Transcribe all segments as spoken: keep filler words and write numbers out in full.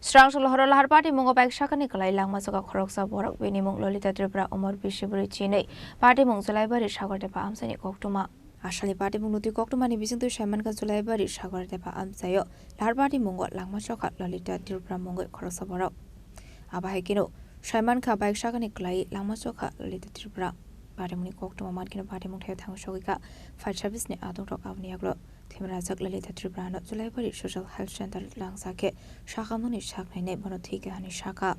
Srangsul horo lahar patimungo bike sakani kwlai langma choka khoroksa borok, bini mung Lolita Tripura, umor bisi bwrwi chinwi, patimung Julaibari Sagar Debha amchaini koktwma. Asalni patimung nutwi koktwmani bisingtwi saimankha Julaibari Sagar Debha amchaio lahar patimungo langma chokha Lolita Tripura mungwi khoroksa borok. Abo hai kheno saimankha bike sakani kwlai langma chokha Lolita Tripura. Patimungni koktwma mankheno patimung thaio thang sogwikha fire service ni adongrok, aboni yagulo thwimajak Lolita Tripura no Julaibari Social Health Center langsa khe sakhamungni saknainai bono thwikha hwnwi sakha.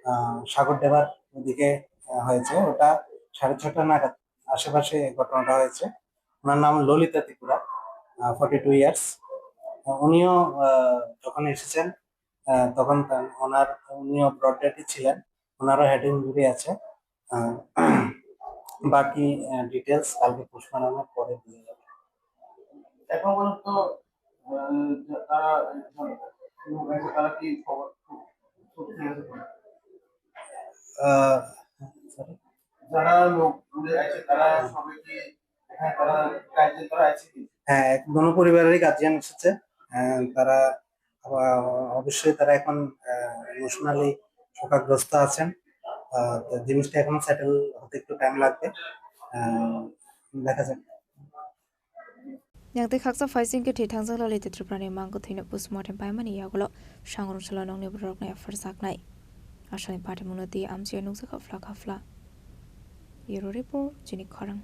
আহ, সাগর দেবার ওদিকে, আহ, হয়েছে, ওটা সাড়ে ছটা নাগাদ আশেপাশে ঘটনাটা হয়েছে। ওনার নাম ললিতা ত্রিপুরা, আহ, ফর্টি টু ইয়ার্স। উনিও, আহ, যখন এসেছেন, আহ, তখন তার, ওনার, উনিও ব্রড ডেডই ছিলেন, ওনারও হেড ইঞ্জুরি আছে। আহ, বাকি, আহ, ডিটেলস কালকে পোস্টমর্টমের পরে দিয়ে যাবে। এখন পর্যন্ত, আহ, তারা, তারা কি খবর? আহ, সরি। যারা লোক ঘুরে আছে, তারা সবাই কি এখানে তারা গার্জিয়ান তারা আছে কি? হ্যাঁ, এক, দোনো পরিবারেরই গার্জিয়ান এসেছে। আহ, তারা, আহ, অবশ্যই তারা এখন, আহ, ইমোশনালি শোকাগ্রস্ত আছেন। আহ, তো জিনিসটা এখনো সেটেল হতে একটু টাইম লাগবে। আহ, দেখা যাক। Yang tei khaksa phaising khe thwi thangjak Lolita Tripurani mang kwthwino postmortem paimani yagulo sangrong salo nokni borokni apharjaknai. Asalni patimungno twi amchio nukjakha phlakha phla. Bureau Report, chini khorang.